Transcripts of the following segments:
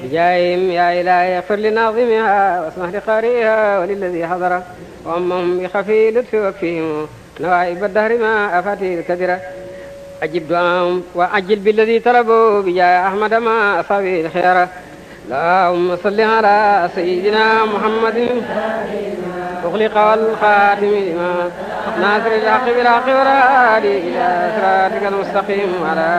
بجاههم يا إلهي اغفر لناظمها واسمح لقارئها وللذي حضر وأمهم بخفي لطف وكفيهم نوائب الدهر ما أفاتي الكدرة أجب دعاهم وأجل بالذي طلبوا بجاه أحمد ما أصابي الخيار اللهم صل على سيدنا محمد أغلق والخاتم لما ناصر الحق بالحق والهادي إلى صراطك المستقيم على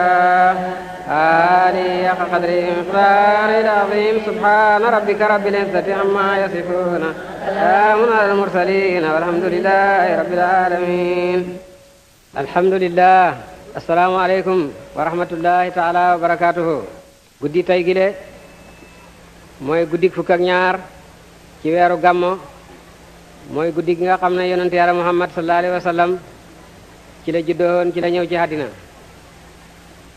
آله حق قدره ومقداره العظيم سبحان ربك رب العزة عما يصفون سلام على المرسلين والحمد لله رب العالمين الحمد لله assalaamu aleykum wa rahmatullahi taala wa barakatuhu guddi tay gile mooy guddi fukk ak ñaar ci weeru gàmmo mooy guddi gi nga xam ne yonent yàlla muhammad sallallahu alayhi wa sallam ci la juddoon ci la ñëw ci àddina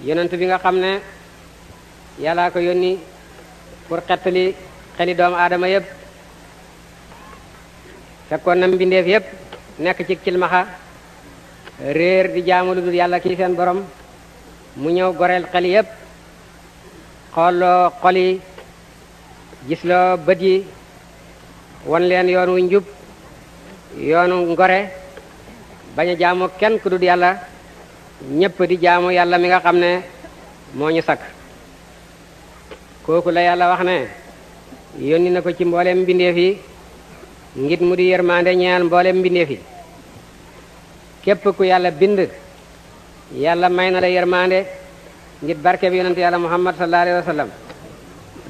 yonent bi nga xam ne yàllaa ko yónni pour xettali xeli doomu aadama yépp fekkoon na mbindeef yépp nekk ci cilmaxa réer di jaamu lu dul yàlla kii seen borom mu ñëw goreel xel yépp xooloo xol yi gisloo bët yi won leen yoon wu njub yoonu ngore bañ a jaamu kenn ku dul yàlla ñépp di jaamu yàlla mi nga xam ne moo ñu sakk kooku la yàlla wax ne yónni na ko ci mboolem mbindeef yi ngir mu di yërmande ñeel mboolem mbindeef yi képp ku yàlla bind yàlla may na la yërmande ngir barke bi yonent yàlla muhammad sallallahu alayhi wa sallam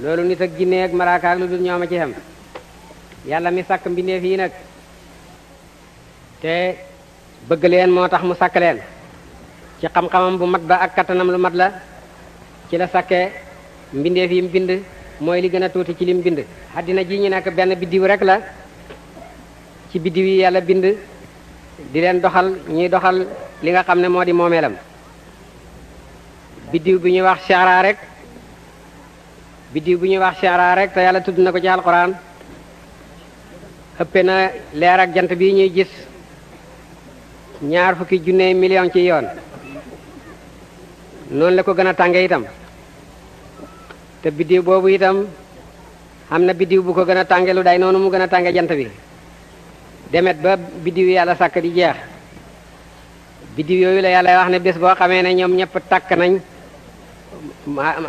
loolu nit ak jinne ak malaaka ak lu dul ñooma ci xem yàlla mi sàkk mbindeef yi nag te bëgg leen moo tax mu sàkk leen ci xam-xamam bu mat ba ak kattanam lu mat la ci la sàkkee mbindeef yi mu bind mooy li gën a tuuti ci lim bind àddina ji ñu nekk benn biddiw rek la ci biddiw yi yàlla bind di leen doxal ñuy doxal li nga xam ne moo di moomeelam biddiw bi ñuy wax Sha'ra rek biddiw bi ñuy wax Sha'ra rek te yàlla tudd na ko ci alquran ëppe na leer ak jant bi ñuy gis 20 junne million ci yoon noonu la ko gën a tànge itam te biddiw boobu itam am na biddiw bu ko gën a tànge lu day noonu mu gën a tànge jant bi demet ba biddiw yàlla sàkk di jeex biddiw yooyu la yàlla wax ne bés boo xamee ne ñoom ñëpp tàkk nañ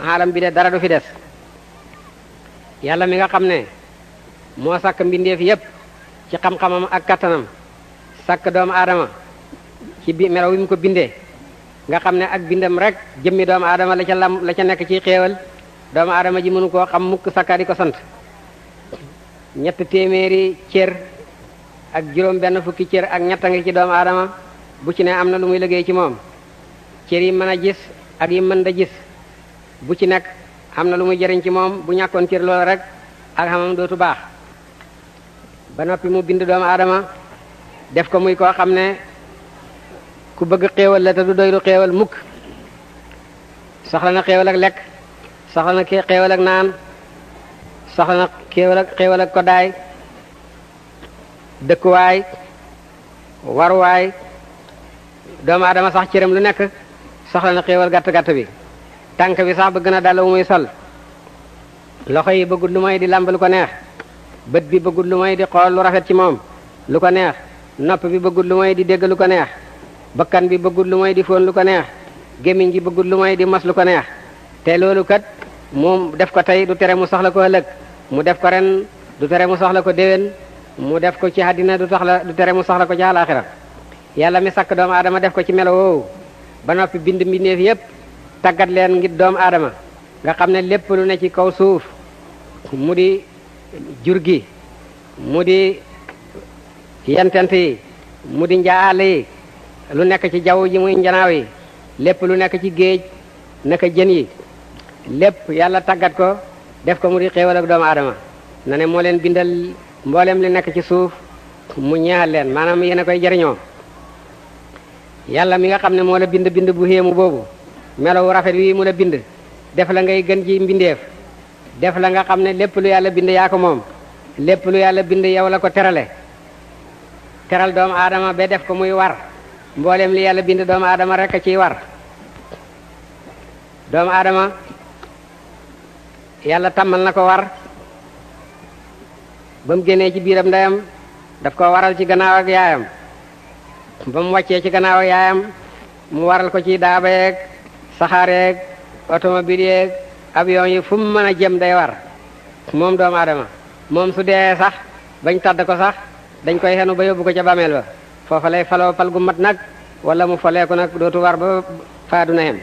xaalam bi de dara du fi des yàlla mi nga xam ne moo sàkk mbindeef yépp ci xam-xamam ak kattanam sàkk doomu aadama ci melaw wi mu ko bindee nga xam ne ak bindam rek jëmmi doomu aadama la ca nekk ci xéewal doomu aadama ji mënu koo xam mukk sakka di ko sant 300 cër ak juróom benn fukki cër ak ñett a ngi ci doomu aadama bu ci ne am na lu muy liggéey ci moom cër yi mën a gis ak yi mën da gis bu ci nekk am na lu muy jëriñ ci moom bu ñàkkoon cër loolu rek ak xamam dootu baax ba noppi mu bind doomu aadama def ko muy koo xam ne ku bëgg xéewal la te du doylu xéewal mukk soxla na xéewal ak lekk soxla na xéewal ak naan soxla na xéewal ak koddaay dëkkuwaay waruwaay doomu aadama sax cëram lu nekk soxla na xéewal gàtt-gàtt bi tànk bi sax bëgg na dàll wu muy sol loxo yi bëggul lu may di làmb lu ko neex bët bi bëggul lu may di xool lu rafet ci moom lu ko neex nopp bi bëggul lu may di dégg lu ko neex bakkan bi bëggul lu may di fóon lu ko neex gémmiñ gi bëggul lu may di mos lu ko neex te loolu kat moom def ko tey du tere mu soxla ko ëllëg mu def ko ren du tere mu soxla ko déwén mu def ko ci àddina du tere mu soxla ko ci àllaaxira yàlla mi sakk doomu aadama def ko ci melo woowu ba noppi bind mbindeef yépp tàggat leen ngir doomu aadama nga xam ne lépp lu ne ci kaw suuf mu di jur gi mu di yentent yi mu di njaal yi lu nekk ci jaww ji muy njanaaw yi lépp lu nekk ci géej naka jën yi lépp yàlla tàggat ko def ko mu di xéewal ak doomu aadama na ne moo leen bindal mboolem li nekk ci suuf mu ñeexal leen maanaam yéen a koy jariñoo yàlla mi nga xam ne moo la bind bu xéemu boobu melow rafet wi mu la bind def la ngay gën ji mbindeef def la nga xam ne lépp lu yàlla bind yaa ko moom lépp lu yàlla bind yow la ko terale teral doomu aadama ba def ko muy war mboolem li yàlla bind doomu aadama rek a ciy war doomu aadama yàlla tàmmal na ko war ba mu génnee ci biiram ndeyam daf ko waral ci gannaaw ak yaayam ba mu wàccee ci gannaaw ak yaayam mu waral ko ci daaba yeeg saxaar yeeg automobile yeeg avion yi fu mu mën a jëm day war moom doomu aadama moom su dee sax bañ tàdd ko sax dañ koy xenu ba yóbbu ko ca bàmmeel ba foofa lay faloo pal gu mat nag wala mu foleeku nag dootu war ba faadu na yem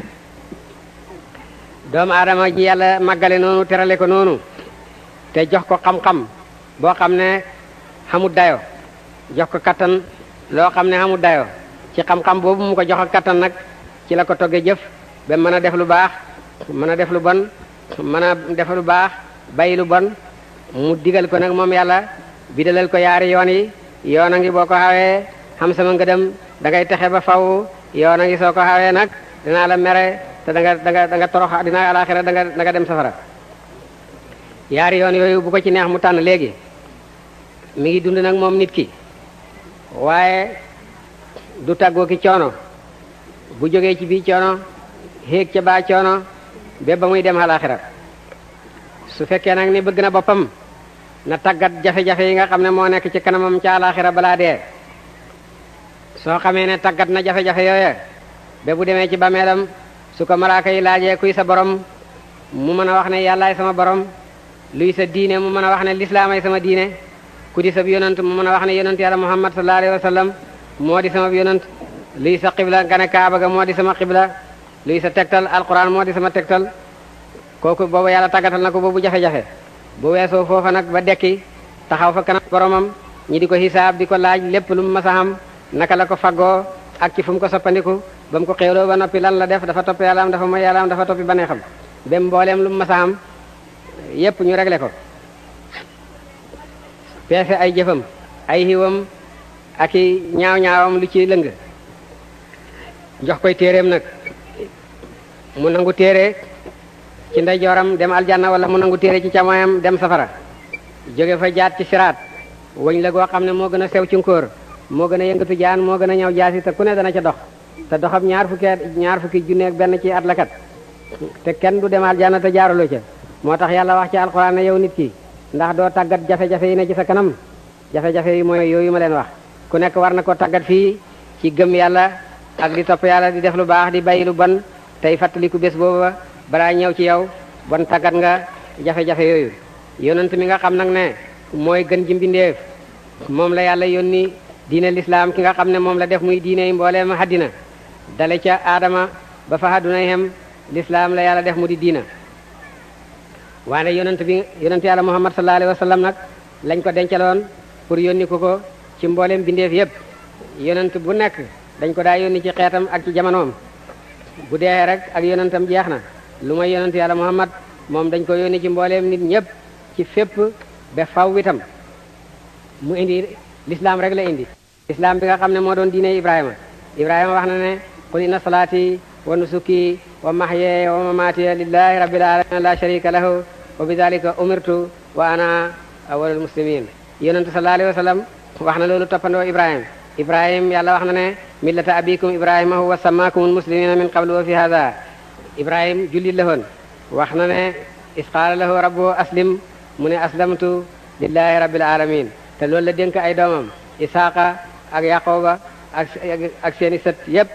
doomu aadama ji yàlla màggale noonu terale ko noonu te jox ko xam-xam boo xam ne xamut dayo jox ko kattan loo xam ne xamut dayo ci xam-xam boobu mu ko jox ak kattan nag ci la ko togge jëf ba mën a def lu baax mën a def lu bon mën a def lu baax bàyyi lu bon mu digal ko nag moom yàlla bidalal ko yaari yoon yi yoon a ngi boo ko xawee xam sama ngëdëm da ngay texe ba faw yoon a ngi soo ko xawee nag dinaa la mere te da nga torox dina alaxira da nga dem safara yaari yoon yooyu bu ko ci neex mu tànn léegi mi ngi dund nag moom nit ki waaye du tàggoo ki coono bu jógee ci bii coono xéeg ca baa coono ba ba muy dem alaxira su fekkee nag ni bëgg na boppam na tàggat jafe-jafe yi nga xam ne moo nekk ci kanamam ca alaxira balaa dee soo xamee ne tàggat na jafe-jafe yooya ba bu demee ci bameelam su ko malaaka yi laajee kuy sa borom mu mën a wax ne yàllaay sama borom luy sa diine mu mën a wax ne lislaamay sama diine ku di sa yonant mu mën a wax ne yonant yàlla muhammad sallallahu alayhi wa sallam moo di sama yonant luy sa xibla nga ne kaaba ga moo di sama xibla luy sa tegtal alquran moo di sama tegtal kooku boobu yàlla tàggatal na ko boobu jafe-jafe bu weesoo foofa nag ba dekki taxaw fa kanam boromam ñi di ko xisaab di ko laaj lépp lu mu masa xam naka la ko faggoo ak ci fu mu ko soppandiku ba mu ko xéewloo ba noppi lan la def dafa topp yàlla am dafa mooy yàlla am dafa toppi baneexam ba mbooleem lu mu masa xam yépp ñu réglé ko peese ay jëfam ay xiwam ak i ñaaw-ñaawam lu ci lëng jox koy téeréem nag mu nangu téere ci ndeyjooram dem aljanna wala mu nangu téere ci càmmoñam dem safara jóge fa jaat ci siraat wëñ la goo xam ne moo gën a sew ci nkóor moo gën a yëngatu jaan moo gën a ñëw jaasi te ku ne dana ca dox te doxam ñaar fukki junne ak benn ci at la kat te kenn du dem aljanna te jaaruloo ca moo tax yàlla wax ci alxuraan ne yow nit ki ndax doo tàggat jafe-jafe yi ne ci sa kanam jafe-jafe yi mooy yooyu ma leen wax ku nekk war na ko tàggat fii ci gëm yàlla ak di topp yàlla di def lu baax di bàyyi lu bon tey fàttaliku bés booba balaa ñëw ci yow bon tàggat nga jafe-jafe yooyu yonent mi nga xam nag ne mooy gën ji mbindeef moom la yàlla yónni diine lislaam ki nga xam ne moom la def muy diine yi mbooleem haddina dale ca aadama ba fa hadduna yem lislaam la yàlla def mu di diina waane yonent yàlla muhammad sallallahu alayhi wa sallam nag lañ ko dencaloon pour yónni ko ci mbooleem bindeef yépp yonent bu nekk dañ ko daa yónni ci xeetam ak ci jamonoom bu dee rek ak yonentam jeex na lu may yonent yàlla muhammad moom dañ ko yónni ci mbooleem nit ñépp ci fépp ba faw itam mu indi l'islam rek la indi l'islam bi nga xam ne moo doon diine ibrahima wax na ne qul inna salaati wa nusuki wa mahyaaya wa mamaatiya lillahi rabbil alamin la sharika lahu wa bidhalika umirtu wa ana awwalul muslimin yonentu sallallahu alayhi wa sallam wax na loolu toppandoo ibrahim yàlla wax na ne millata abikum ibrahima huwa sammakumul muslimina min qablu wa fi hadha ibrahim jullit la woon wax na ne isqaala lahu rabbuhu aslim mu ne aslamtu lillahi rabbil alamin te loolu la dénk ay doomam isaaqa ak yaqooba ak seeni sët yépp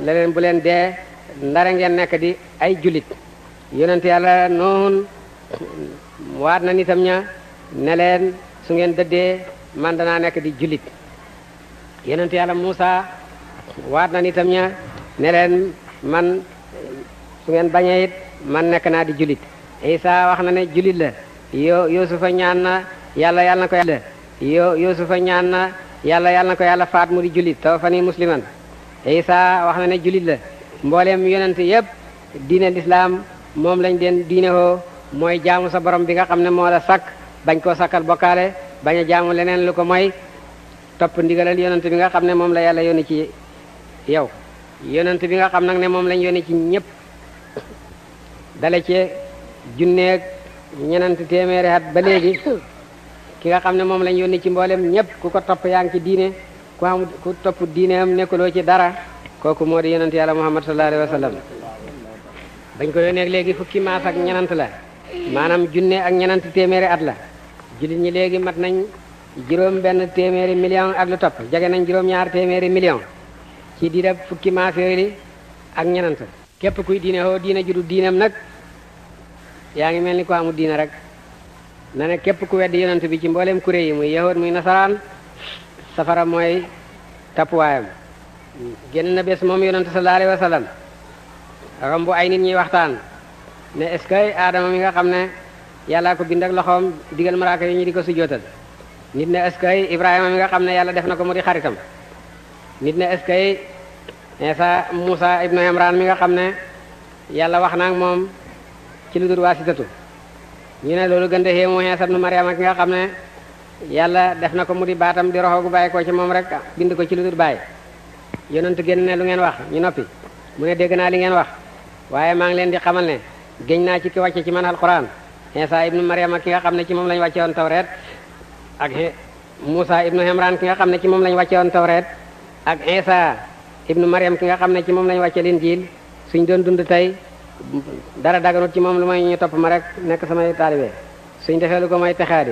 la leen bu leen dee ndare ngeen nekk di ay jullit yonent yàlla noohun waat na nitam ña ne leen su ngeen dëddee man danaa nekk di jullit yonent yàlla Muusa waat na nitam ña ne leen man su ngeen bañee it man nekk naa di jullit Isa wax na ne jullit la Yuusufa ñaan na yàlla na ko yàlla Yuusufa ñaan na yàlla na ko yàlla faat mu di jullit tawaffanii musliman Isa wax na ne jullit la mbooleem yonent yépp diine lislaam moom lañ den diine hoo mooy jaamu sa borom bi nga xam ne moo la sakk bañ koo sakkal bokkaale bañ a jaamu leneen lu ko mooy topp ndigalal yonent bi nga xam ne moom la yàlla yónni ci yow yonent bi nga xam nag ne moom lañ yónni ci ñépp dale ci junneeg ñenent téeméeri at ba léegi ki nga xam ne moom lañ yónni ci mboolem ñépp ku ko topp yaa ngi ci diine ku topp diine am nekkuloo ci dara kooku moo di yonent yàlla muhammad sallallahu alayhi wa sallam bañ ko yónneeg léegi fukki maas ak ñenent la maanaam junne ak ñenanti téeméeri at la jullit ñi léegi mat nañ juróom benn téeméeri million ak lu topp jege nañ juróom ñaar téeméeri million ci diirab fukki maaféeri ak ñenant képp kuy diine hoo diine judu diinam nag yaa ngi mel ni ko amul diine rek na ne képp ku weddi yonent bi ci mbooleem kuré yi muy yahood muy nasaraan safara mooy tappuwaayam génn na bés moom yonent sallallahu alayhi wa sallam romb ay nit ñuy waxtaan ne est-ce que aadama mi nga xam ne yàllaa ko bind ak loxoom digal malaaka yi ñu di ko sujjóotal nit ne est-ce que Ibrahima mi nga xam ne yàlla def na ko mu di xaritam nit ne est-ce que Isa Musa ibnu Imran mi nga xam ne yàlla wax na ak moom ci lu dul waasitatu ñu ne loolu gën de xéemu Isa ibnu Maryama ki nga xam ne yàlla def na ko mu di baatam di roxo gu bàyyi ko ci moom rek bind ko ci lu dul bàyyi yonent génn ne lu ngeen wax ñu noppi mu ne dégg naa li ngeen wax waaye maa ngi leen di xamal ne géñ naa ci ki wàcce ci man alquran Isa ibnu Maryama ki nga xam ne ci moom lañu wàcce woon tawreet ak Musa ibnu Imran ki nga xam ne ci moom lañu wàcce woon tawreet ak Isa ibnu Maryam ki nga xam ne ci moom lañu wàcce Linjiil suñ doon dund tey dara daganut ci moom lu may ñu topp ma rek nekk samay taalibe suñ defee lu ko may texaadi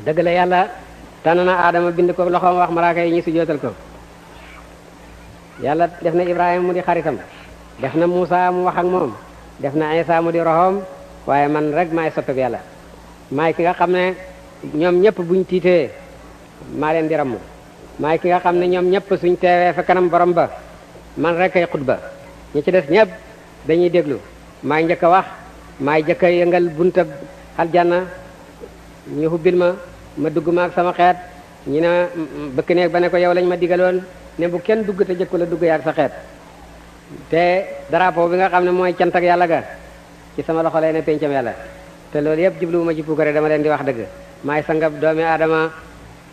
dëgg la yàlla tànn na Aadama bind ko loxoom wax malaaka yi ñu sujjóotal ko yàlla def na Ibrahima mu di xaritam def na Musa mu wax ak moom def na Isa mu di roxoom waaye man rek maay soppeb yàlla maay ki nga xam ne ñoom ñëpp buñ tiitee maa leen di ramm maay ki nga xam ne ñoom ñëpp suñ teewee fa kanam borom ba man rek ay xutba ñi ci des ñëpp dañuy déglu maay njëkk a wax maay njëkk a yëngal bunta aljanna ñu hubbil ma dugg ma ak sama xeet ñu ne bëkk neeg ba ne ko yow lañ ma digaloon ne bu kenn dugg te jëkku la dugg yaak sa xeet te drapeau bi nga xam ne mooy cant ak yàlla ga ci sama loxo lay ne pencam yàlla te loolu yëpp jubluwuma ci puukare dama leen di wax dëgg maay sangab doomi aadama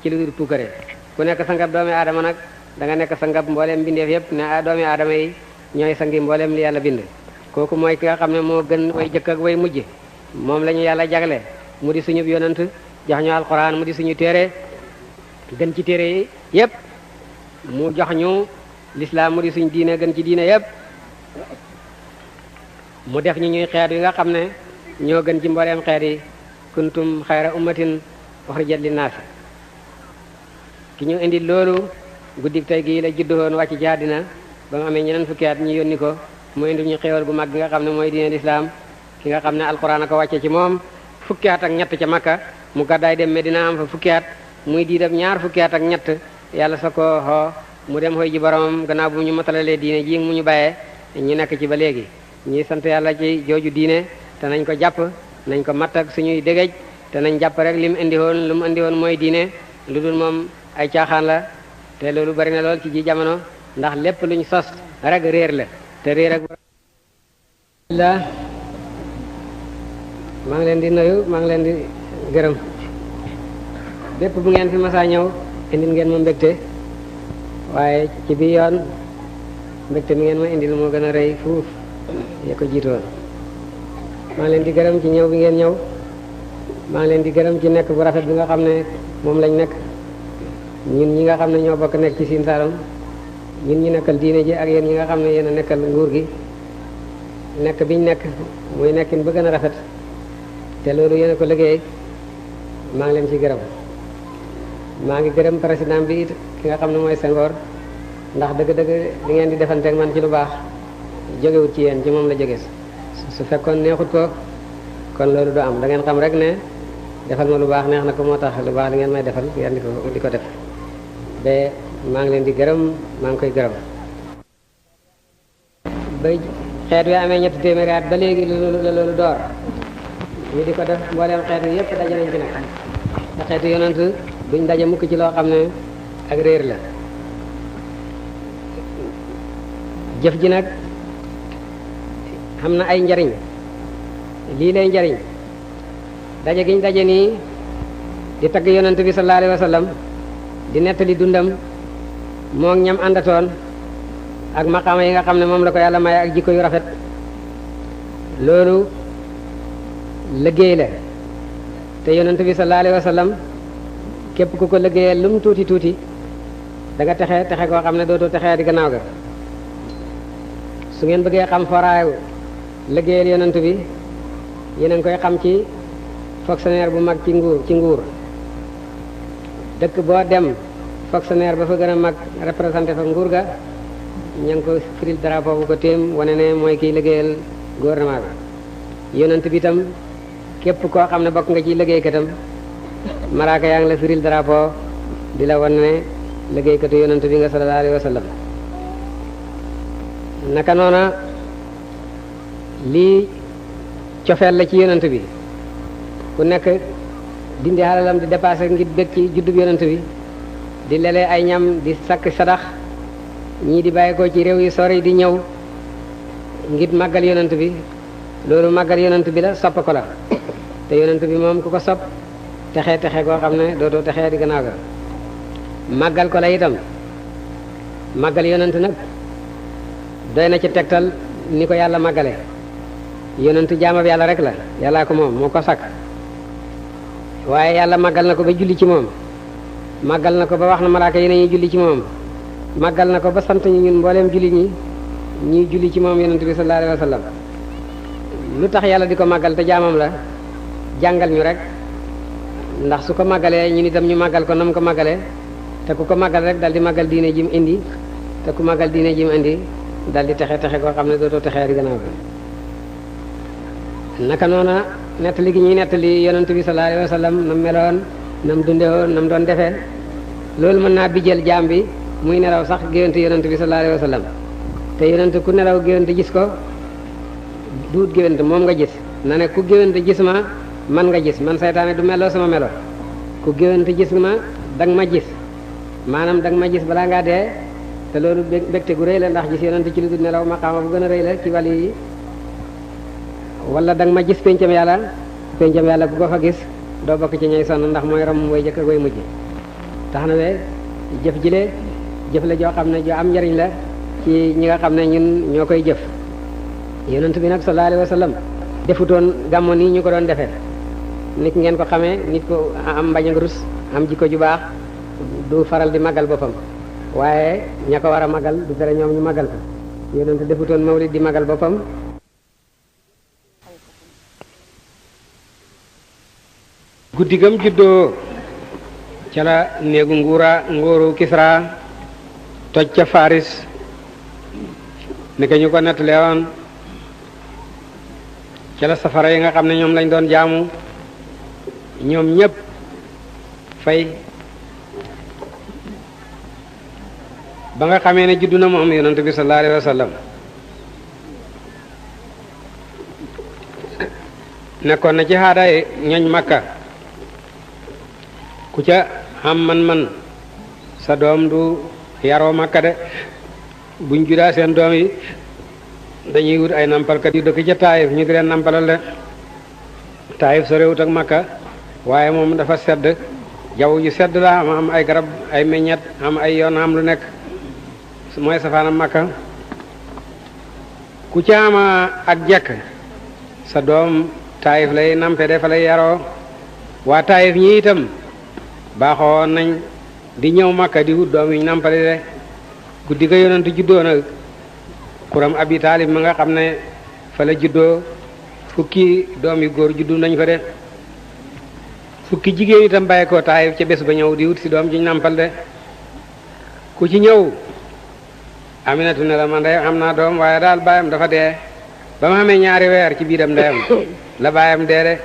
ci lu dul puukare ku nekk sangab doomi aadama nag da nga nekk sangab mbooleem bindeef yëpp ne doomi aadama yi ñooy sangi mbooleem li yàlla bind kooku mooy ki nga xam ne moo gën way jëkk ak way mujj moom la ñu yàlla jagle mu di suñu yonant jox ñu alquran mu di suñu téere gën ci téere yi yëpp mu jox ñu l'islam mu di suñu diine gën ci diine yëpp mu def ñu ñuy xeet yi nga xam ne ñoo gën ci mbooleem xeet yi kuntum xayra ummatin uxrijat linnaasi ki ñu indi loolu guddik tey gii la juddoon wàcc ci àddina ba mu amee ñeneen fukki at ñu yónni ko mu indi ñu xéewal gu mag gi nga xam ne mooy diine l'islam ki nga xam ne alquran a ko wàcce ci moom fukki at ak ñett ca Makka mu gàddaay dem Medina am fa fukki at muy diidab ñaar fukki at ak ñett yàlla sa ko xoo mu dem xoy ji boromam gannaaw bu ñu matalalee diine ji mu ñu bàyyee ñu nekk ci ba léegi ñuy sant yàlla ci jooju diine te nañ ko jàpp nañ ko matt ak suñuy dégej te nañ jàpp rek li mu indi woon lu mu indi woon mooy diine lu dul moom ay caaxaan la te loolu bari na lool ci ji jamono ndax lépp luñ sos rek réer la te réer ak la maa ngi leen di nuyu maa ngi leen di gërëm bépp bu ngeen fi masaa ñëw indil ngeen ma mbégte waaye ci bi yoon mbégte mi ngeen ma indil moo gën a rëy fuuf ya ko jiitoon maa ngi leen di gërëm ci ñëw bi ngeen ñëw maa ngi leen di gërëm ci nekk bu rafet bi nga xam ne moom lañ nekk ñun ñi nga xam ne ñoo bokk nekk ci Sine Saloum ñun ñi nekkal diine ji ak yéen ñi nga xam ne yéen a nekkal nguur gi nekk biñ nekk muy nekkin ba gën a rafet te loolu yéen a ko liggéey maa ngi leen ci gërëm maa ngi gërëm président bi it ki nga xam ne mooy Senghor ndax dëgg-dëgg li ngeen di defanteeg man ci lu baax jógewut ci yéen ci moom la jóge su fekkoon neexut ko kon loolu du am da ngeen xam rek ne defal ma lu baax neex na ko moo tax lu baax li ngeen may defal ngeen di ko def ba maa ngi leen di gërëm maa ngi koy gërëm ba xeet wi amee ñetti téeméeri at ba léegi la loolu door ñu di ko def mbooleem xeet wi yépp daje nañ ci nag te xeetu yonent duñ daje mukk ci loo xam ne ak réer la jëf ji nag xam na ay njariñ lii lay njariñ daje giñ daje nii di tagg yonent bi sallallahu alayhi wa sallam di nettali dundam moo ñam àndatoon ak maqaama yi nga xam ne moom la ko yàlla maye ak jikko yu rafet loolu liggéey la te yonent bi sallallahu alayhi wa sallam képp ku ko liggéeyee lu mu tuuti tuuti da nga texe koo xam ne dootoo texee di gannaaw ga su ngeen bëggee xam foraayu liggéeyal yonent bi yéen a ngi koy xam ci fonctionnaire bu mag ci nguur dëkk boo dem fonctionnaire ba fa gën a mag représenté fa nguur ga ña ngi ko firil drapeau bu ko téem wane ne mooy kiy liggéeyal gouvernement bi yonent bi itam képp koo xam ne bokk nga ci liggéeykatam malaaka yaa ngi la firil drapeau di la wan ne liggéeykatu yonent bi nga sallallahu alayhi wa sallam naka noona lii cofeel la ci yonent bi ku nekk dindi xalalam di dépassé ngir bëgg ci juddub yonent bi di lelee ay ñam di sakk sadax ñii di bàyyi ko ci réew yi sori di ñëw ngir màggal yonent bi loolu màggal yonent bi la sopp ko la te yonent bi moom ku ko sopp texe koo xam ne dootoo texee di gannaaw ga màggal ko la itam màggal yonent nag doy na ci tegtal ni ko yàlla màggale yonent jaamab yàlla rek la yàllaa ko moom moo ko sakk waaye yàlla màggal na ko ba julli ci moom màggal na ko ba wax na malaaka yi nañuy julli ci moom màggal na ko ba sant ñu ñun mbooleem julli ñi ñuy julli ci moom yonent bi sallallahu alayhi wa sallam lu tax yàlla di ko màggal te jaamam la jàngal ñu rek ndax su ko màggalee ñun itam ñu màggal ko nam ko màggalee te ku ko màggal rek dal di màggal diine ji mu indi te ku màggal diine ji mu indi dal di texe koo xam ne dootoo texee di gannaaw bi naka noona nettali gi ñuy nettali yonent bi sallallahu alayhi wa sallam nam meloon nam dundewoon nam doon defee loolu mën naa bijjal jaam bi muy nelaw sax géwante yonent bi sallallahu alayhi wa sallam te yonent ku nelaw géwante gis ko duut géwante moom nga gis na ne ku géwante gis ma man nga gis man saytaane du meloo sama melo ku géwante gis ma danga ma gis maanaam danga ma gis balaa ngaa dee te loolu bégte gu rëy la ndax gis yonent ci lu dul nelaw maqaama bu gën a rëy la ci wàll yi wala danga ma gis pencam yàlla bu ko fa gis doo bokk ci ñay sonn ndax mooy ram way jëkk way mujj tax na we jëf jile jëf la joo xam ne joo am njariñ la ci ñi nga xam ne ñun ñoo koy jëf yonent bi nag sallallahu alayhi wa sallam defutoon gàmmo nii ñu ko doon defee nit ngeen ko xamee nit ko am mbañ ak rus am jikko ju baax du faral di màggal boppam waaye ña ko war a màggal du tere ñoom ñu màggal ko yonent defutoon mawlid di màggal boppam guddi gam juddoo ca la néegu nguuru Kisra toj ca Faris ni ko ñu ko nettalee woon ca la safara yi nga xam ne ñoom lañ doon jaamu ñoom ñépp fay ba nga xamee ne juddu na moom yonent bi sallallahu alayhi wa sallam nekkoon na ci xaadaay ñoñ Makka ku ca am man sa doom du yaroo Makka de buñ judaa seen doom yi dañuy wut ay nampalkat yu dëkk ca Taayif ñu di leen nampalal de Taayif sorewut ak Makka waaye moom dafa sedd jaww ji sedd la am ay garab ay meññet am ay yoon am lu nekk mooy safaanam Makka ku ca ama ak jekk sa doom Taayif lay nampe de fa lay yaroo waa Taayif ñi itam baaxoo nañ di ñëw Makka di wut doom yi ñu nampale de guddi ga yonent juddoo nag Xuram Abi Taalib ma nga xam ne fa la juddoo fukki doom yu góor juddu nañ fa de fukki jigéen itam bàyyi ko Taayif ca bés ba ñëw di wut si doom ji ñu nampal de ku ci ñëw Aminatu ne la man de am naa doom waaye daal baayam dafa dee ba ma xamee ñaari weer ci biiram ndeyam la baayam dee de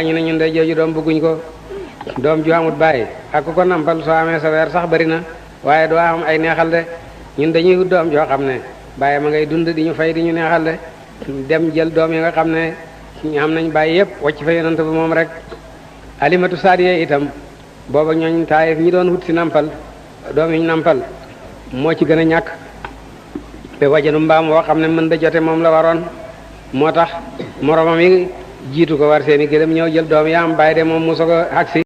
ñu ne ñun de jooju doom bëgguñ ko doom ju amut bàyyi ak ku ko nampal soo amee sa weer sax bari na waaye doo am ay neexal de ñun dañuy wut doom joo xam ne bàyyi ma ngay dund di ñu fay di ñu neexal de dem jël doom yi nga xam ne ñu am nañ bàyyi yépp wacc fa yonent bi moom rek Alimatu Saadiya itam booba ñooñ Taayif ñi doon wut si nampal doom yi ñu nampal moo ci gën a ñàkk te wajanu mbaam woo xam ne mën da jote moom la waroon moo tax moromam yi jiitu ko war seeni gëlëm ñëw jël doom yi am bàyyi de moom mu soog a agsi